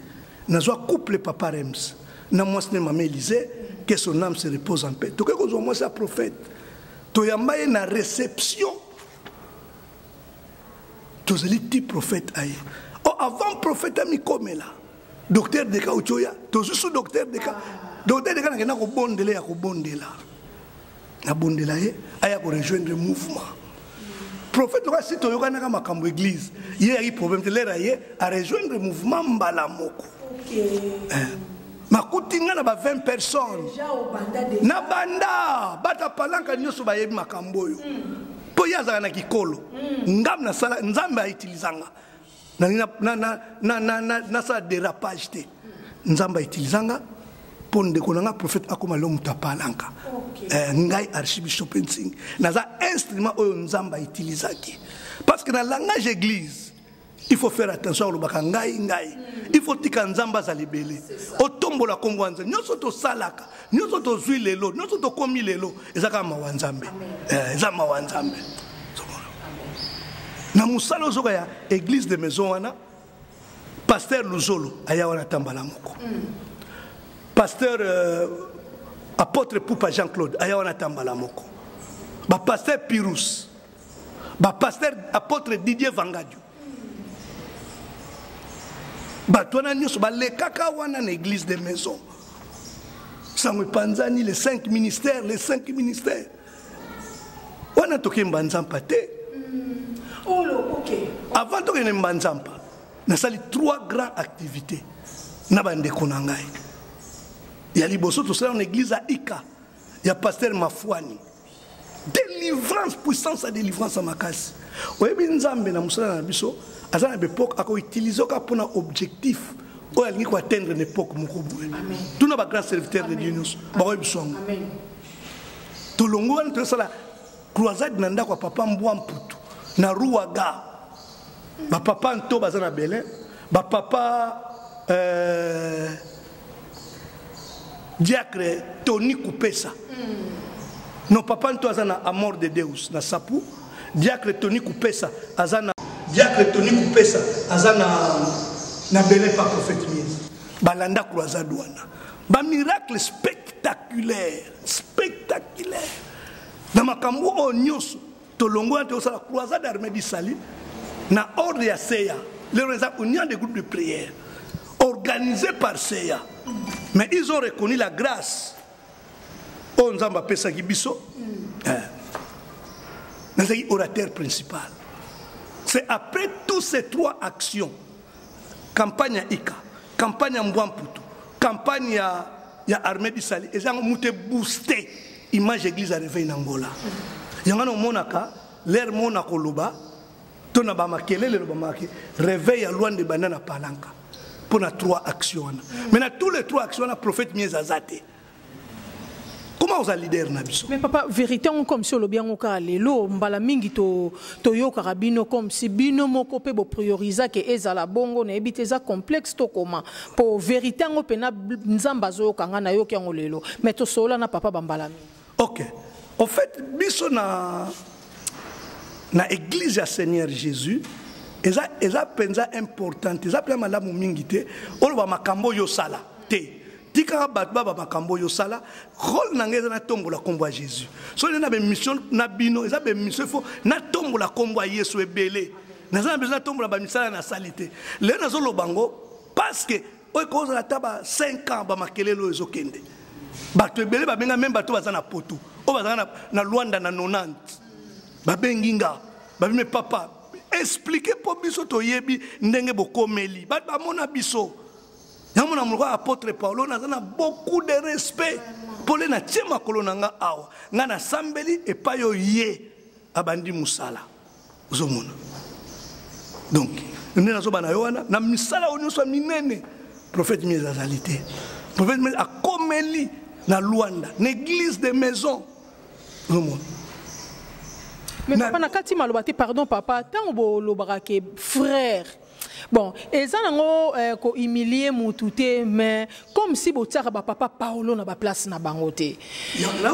A: nazwa couple papa Rems na mwasi ne mama Élysée, que son âme se repose en paix. Toke kozwa mwasi ya prophète, toyamba ye na réception, tozali ti prophète aye. Oh, avant prophète amikomela docteur Deka Ochoya, tozwi su docteur Deka. Docteur Deka nakenda kobondela ya kobondela, nabondela ye aya ko rejoindre mouvement. Prophète oka si toyokanaka makambo église, ye ayaki problème te, l'heure aye a rejoindre mouvement mbala moko. Makuti nga na ba 20 personnes.
B: Déjà au banda déjà.
A: Na banda, bata palanka nyonso bayebi makambo oyo. Po ye azalaka na kikolo. Ngam na sala, Nzambe a utilisanga. Na, na, na, na, na, na, na, na sala dérapage te. Nzambe a utilisanga po ndeko na nga prophète akoma lo mutu apalanka. Ngai archibishop Nsingi. Naza instrument oyo Nzambe a utilisaki. Parce que na langage église, il faut faire attention olobaka ngai ngai. Il faut tika Nzambe azala ebele. Otombola kombo ya Nzambe. Nyonso tosalaka, nyonso tozwi lelo, nyonso tokomi lelo, eza kaka mawa Nzambe. Eza mawa Nzambe. Na mosala ozoka ya église de maison wana, pasteur Luzolo aya wana tambala moko. Pasteur apôtre Poupa Jean-Claude aya wana tambala moko. Ba pasteur Pirous, ba pasteur apôtre Didier Vangadio. Bato wana nyonso balekaka wana na église de maison. Sango epanzani les 5 ministères, les 5 ministères. Wana tokemba nzampa te.
B: Olo, ok.
A: Avant tokende mbanzampa, nasali 3 grandes activités na bandeko na ngai. Ya liboso tosala na église ya Ika ya pasteur Mafuani. Délivrance, puissance ya délivrance ya makasi. Oyebi Nzambe na mosala na biso, aza na époque ako utiliser ka pona objectif oyo alingi ko atteindre na époque moko boye.
B: Amen.
A: Tuna ba grands serviteurs de Dieu nyonso, bakoyebi biso yango.
B: Amen.
A: Tolongo wana tosala croisade na ndako ya papa Mbwa Mputu na Ruaga. Ba papa Nto baza na Belin, ba papa diacre Tony Kupesa. Non, papa Nto aza na Amor de Deus na Sapu. Diacre Tony Kupesa aza na Diacre Tony Kupesa aza na na Belin pa prophète Mies. Balanda croisade wana. Ba miracle spectaculaire, spectaculaire. Na makambo oyo nyonso tolongo wana tozosala croisade armée du salut na ordre ya CA. Lelo eza union des groupes de prière organisé par CA. Mais ils ont reconnu la grâce oyo Nzambe apesaki biso. Nazalaki orateur principal. C'est après toutes ces 3 actions, campagne ya Ika, campagne ya Mbwa Mputu, campagne ya armée du salut, eza yango moto ebooste image église ya réveil na Angola. Yango wana omonaka, l'air mona koloba, To na bamakelele elobamaka réveil ya Luanda ebanda na Palanka mpo na trois actions wana. Mais na tous les trois actions wana, prophète Miez aza te. Comment oza leader na biso?
B: Mais papa, vérité yango, comme si olobi yango kaka lelo, mbala mingi toyokaka bino comme si bino moko mpe bopriorisake ezala bongo. Nayebi te, eza complexe to koma po vérité yango mpena Nzambe azoyoka nga, nayoki yango lelo, mais tosolola na papa bambala mingi.
A: Ok, en fait biso na église ya Seigneur Jésus, eza mpenza important, eza mpenza malamu mingi te oloba makambo oyo osala te. Tikaka bato baba makambo oyo osala. Rôle na ngai eza natombola nkombo ya Jésus. Soki na bemission na bino, eza bemission, ifo natombola nkombo ya Yesu ebele. Naza na besoin natombola bamisala nasali te. Lelo nazoloba ngo parce que oyo ekozala ata ba 5 ans, bamakelele oyo ezokende, bato ebele babenga, meme bato baza na poto oyo bazalaka na Luanda na 90, babengi nga, babi: "Me papa, explique mpo biso toyebi ndenge bokomeli." Bato bamona biso yango na moloko. Apôtre Paulo, naza na beaucoup de respect mpo le natie makolo na nga awa, nga nasambeli epai oyo ye abandi mosala. Ozomona, donc nde nazoba na yo wana, na misala oyo nyonso ya minene, prophète Mies azali te. Prophète Mies akomeli na Luanda, na église de maison. Ozomona.
B: Mais papa, na kati maloba te, pardon papa, ntango bolobaka ke frère, bon, eza nango kohumilie mutu te, mais comme si botiaka bapapa Paolo na baplace na bango te.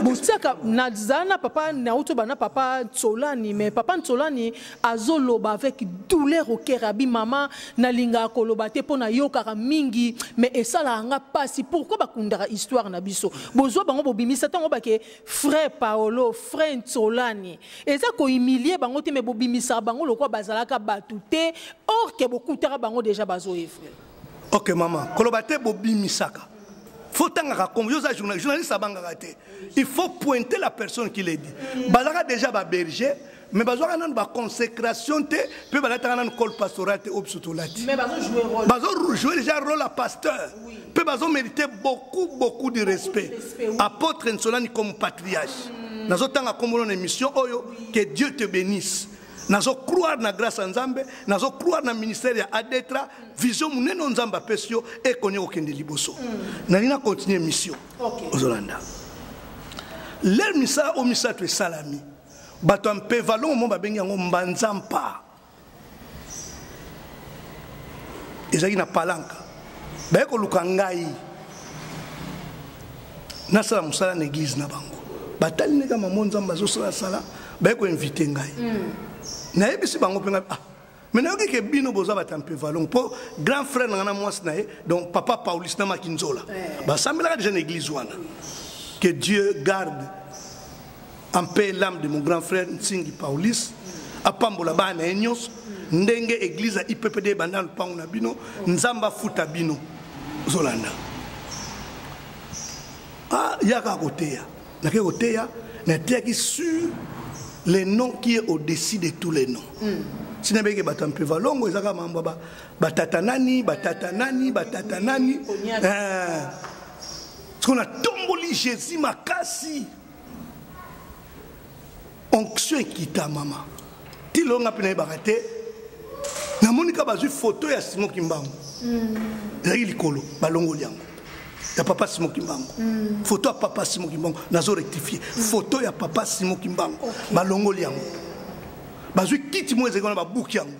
B: Botiaka, naza na papa, nauti oba na papa Ntsolani, mais papa Ntsolani azoloba avec douleur au cœur, abi: "Mama, nalingaka koloba te mpo nayokaka mingi, mais esalaka nga mpasi. Pourquoi bakundaka histoire na biso? Bozwa bango, bobimisa ntango bake frère Paolo, frère Ntsolani, eza kohumilie bango te, mais bobimisaka bango lokola bazalaka bato te, or ke bokutaka bango déjà bazoevre."
A: Ok mama, koloba te bobimisaka, faut tangaka kombo. Yo oza journaliste, abangaka te, il faut pointer la personne qui le dit. Bazalaka déjà baberger, mais bazwaka nanu baconsécration te, mpe balataka nanu col pastoral te oyo biso tolati.
B: Mais bazojouer rôle.
A: Bazojouer déjà rôle ya pasteur, mpe bazomérite beaucoup, beaucoup de respect.
B: Respect, oui.
A: Apôtre Nsolani comme patriarche, nazotanga kombo na émission oyo, que Dieu te bénisse. Nazocroire na grâce ya Nzambe, nazocroire na ministère ya Adetra. Vision monene oyo Nzambe apesi yo ekoni kokende liboso. Nalingi na continue mission. Ozolanda lere misala oyo misato esalami, bato ya mpeva longo mo babengi yango mbanzampa, ezalaki na Palanka. Baye koluka ngai nasala mosala na église na bango. Batali ndenge mamo Nzambe azosalasala, baye koinvite ngai. Nayebisi bango mpe ngai: "Ah, mais nayoki ke bino boza bato ya mpeva longo, mpo grand frère na ngai na mwasi na ye, donc papa Paulis na Makinzola, basambelaka déjà na église wana." Que Dieu garde en paix l'âme de mon grand frère Nsingi Paulis, apambola bana na ye nyonso. Ndenge église ya IPPD ebanda na lupango na bino, Nzambe afuta bino. Ozolanda, ah, yaka koteya. Nake koteya, nateyaki sur le nom qui est au-dessus de tous les noms. Sina beke bato ya mpeva longo, eza kaka mambo ya batata nani, batata nani, batata nani. Siko natomboli Jésus makasi, onction ekita mama ti lelo. Nga mpe nayebaka te, namoni ka bazwi foto ya Simon Kimbangu, ezalaki likolo, balongoli yango ya papa Simon Kimbangu. Foto ya papa Simon Kimbangu, nazo rectifie, foto ya papa Simon Kimbangu, balongoli yango, bazwi kiti moko ezalaki wana, babuki yango,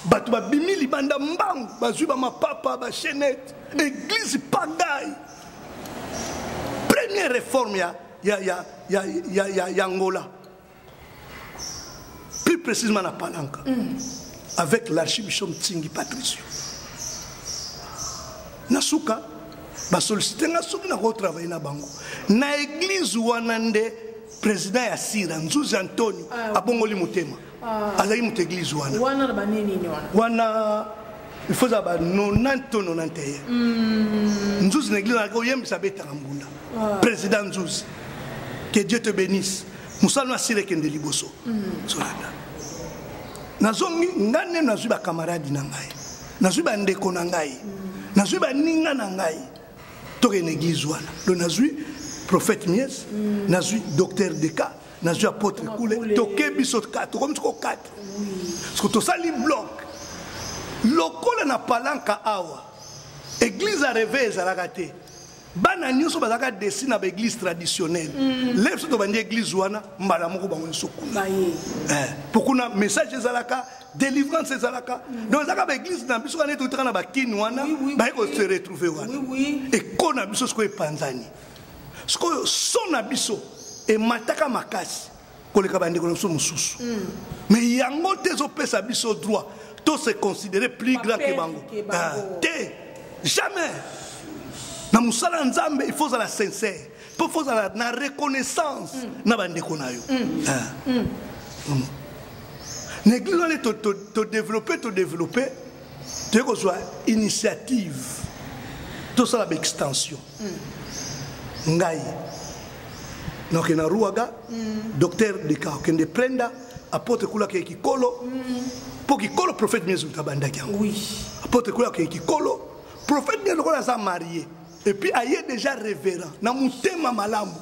A: bato babimi libanda mbangu, bazwi bamapapa, bachaînette, église pagaille. Première réforme ya Angola, plus précisément na Palanka, avec l'archibishop Ntingi Patricio. Na suka basollicite nga soki nakotravaille na bango na église wana. Nde président ya Sira, Nzuzi Antonio, abongoli motema, azalaki moto église wana.
B: Wana na banini wana?
A: Wana il faut ezala ba 90 to 91. Nzuzi na église wana oyembisa, abetaka mbunda. Président Nzuzi, que Dieu te bénisse, mosala no asila, ekende liboso. Zolanda, nazongi nga nde nazwi bakamaradi na ngai, nazwi bandeko na ngai, nazwi baninga na ngai, tokende église wana. Donc nazwi prophète Mies, nazwi docteur Deka, nazwi apôtre Kule, toke biso tokomi soko 4. Parce que tosali bloc lokola na palanka awa, église ya réveil ezalaka te. Bana nyonso bazalaka desi na baeglise traditionnelle. Le biso tobandi église wana, mbala moko bango nyonso kuna. Po kuna message ezalaka, délivrance ezalaka. Donc ezalaka baeglise na biso wana, etutaka na bakini wana, baye kose retrouver wana. Eko na biso sikoyo epanzani. Sikoyo son na biso emataka makasi koleka bandeko na biso mosusu. Mais yango te ezopesa biso droit to se considérer plus grand que bango. Te, jamais. Na mosala ya Nzambe, il faut ozala sincère, mpo faut ozala na reconnaissance na bandeko na yo. Na église wana todéveloppe, todéveloppe, toye kozwa initiative, tosala baextension. Ngai nakokende na Ruaga, docteur Deka okende Prenda, apôtre Kula akende Kikolo, mpo Kikolo prophète Miezi moto abandaki yango. Apôtre Kula akende Kikolo, prophète Miezi lokola aza marié et puis aye déjà révérend, na motema malamu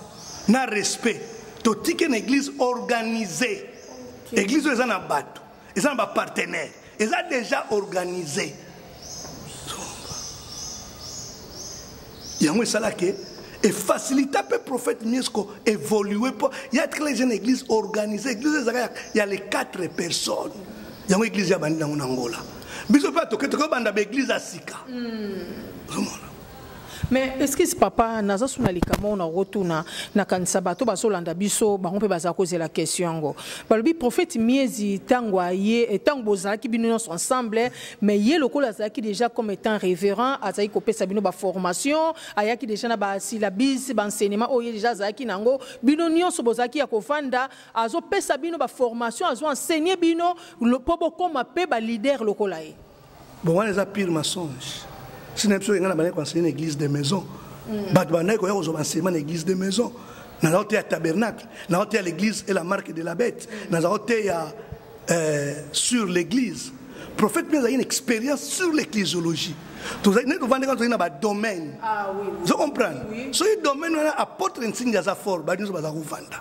A: na respect, totike na église organisée. Église oyo eza na bato, eza na bapartenaire, eza déjà organisé. Yango esalaki efacilita mpe prophète Miesco évolue, mpo ya tikala eza na église organisée. Église ezalaka ya les quatre personnes. Yango église ya bandi nango na Ngola. Biso mpe toke tokobanda baeglise ya sika. Ozomona.
B: Mais excuse papa, naza su na likambo oyo nakotuna. Nakanisa bato bazolanda biso, bango mpe baza kozela question yango. Balobi prophète Miezi, ntango aye, ntango bozalaki bino nyonso ensemble, mais ye lokola azalaki déjà comme étant révérend, azalaki kopesa bino baformation, ayaki déjà na basyllabus, baenseignement oyo ye déjà azalaki nango. Bino nyonso bozalaki ya kovanda, azopesa bino baformation, azo enseigner bino mpo bokóma mpe baleader lokola ye.
A: Bon, wana eza pire mensonge. Si na biso, ngai na bandaki koenseigner na église de maison. Bato bandaki koya kozwa baenseignement na église de maison. Naza koteya tabernacle, naza koteya l'église et la marque de la bête, naza koteya sur l'église. Prophète mpe azalaki na expérience sur l'ecclésiologie. Tozali nde tovandeka, tozali na badomaine. Ozo comprendre? Soki domaine wana apôtre Nsingi aza fort, bato nyonso baza kovanda.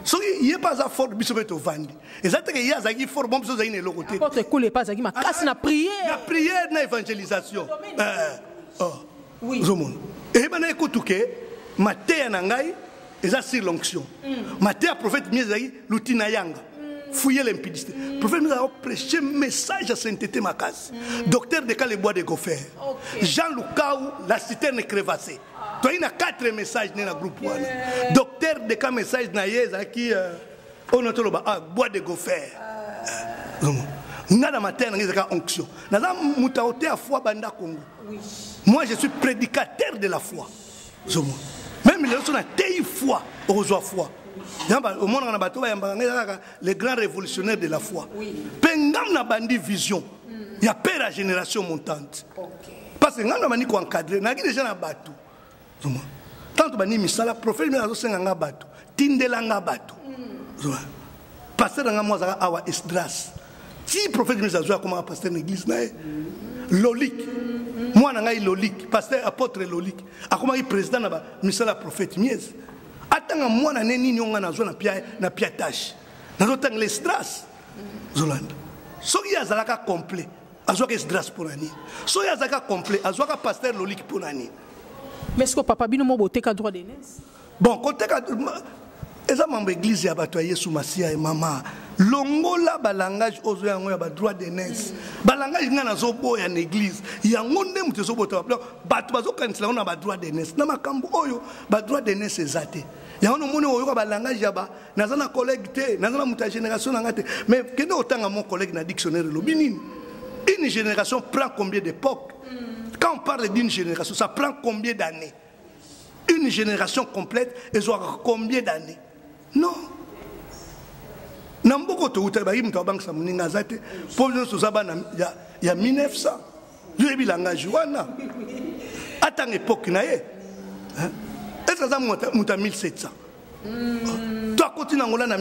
A: Soki ye mpe aza fort, biso mpe tovandi. Eza teke ye azalaki fort, bon, biso ozalaki na eloko te.
B: Apôtre Kule epe azalaki makasi na prière.
A: Na prière, na évangélisation. Oh. Ozomona, eyebana ekutu ke mateya na ngai eza sur l'onction. Mateya prophète Miezi ezalaki lutina yanga, fouiller l'impudicité. Prophète Miezi azalaki prêcher message ya sainteté makasi. Docteur Deka, le bois de gopher. Jean Lukau, la citerne crevassée. Toyei na quatre message ne na groupe wana. Docteur Deka, message na ye ezalaki oyo na toloba, ah, bois de gopher. Nga na mateya na ngai ezalaka onction. Naza moto aoteya foi banda Congo. Moi, je suis prédicateur de la foi. Ozomona, même lelo so nateyi foi, okozwa foi. Omonaka na bato bayambaka ngai, eza kaka le grand révolutionnaire de la foi. Mpe ngam na bandi vision ya père ya génération montante, parce que ngam na bandi koencadre, nayaki déjà na bato. Ozomona, tant tobandi misala, prophète mpe azosenga nga bato, tindela nga bato. Pasteur na nga mo azalaka awa, Esdras. Ti prophète Miezi azwi, akomaka pasteur na église na ye. Lolik, mwana ngai Lolik, pasteur apôtre Lolik akomaki président na misala ya prophète Miezi. Atanga mwana ne nini oyo ngai nazwa na pia tâche, nazotangela Esdras. Ozolanda, soki ye azalaka complet, azwaka Esdras mpo na nini? Soki azalaka complet, azwaka pasteur Lolik mpo na nini?
B: Mais ce que papa, bino mo boteka droit d'aînesse?
A: Bon, koteka eza mambo église ya bato ya Yesu Masiya. Ye mama, longola balangage ozo yango ya badroit d'aînesse. Balangage ngai nazoboya na église yango nde moto ezobota. Bato bazokanisela yango na badroit d'aînesse, na makambo oyo badroit d'aînesse eza te. Yango nomoni oyoka balangage ya ba naza na collègue te, naza na moto ya génération na nga te. Mais kende otanga mon collègue na dictionnaire, elobi nini? Une génération prend combien d'époque? Quand on parle d'une génération, ça prend combien d'années? Une génération complète ezwaka combien d'années? Non, na mboka touta, bayi moto abangisa moninga aza te, mpo nyonso toza bana ya 1900. Yo yebi langage wana, atanga époque na ye. Est ce aza moto ya 1700 to akoti na Ngola na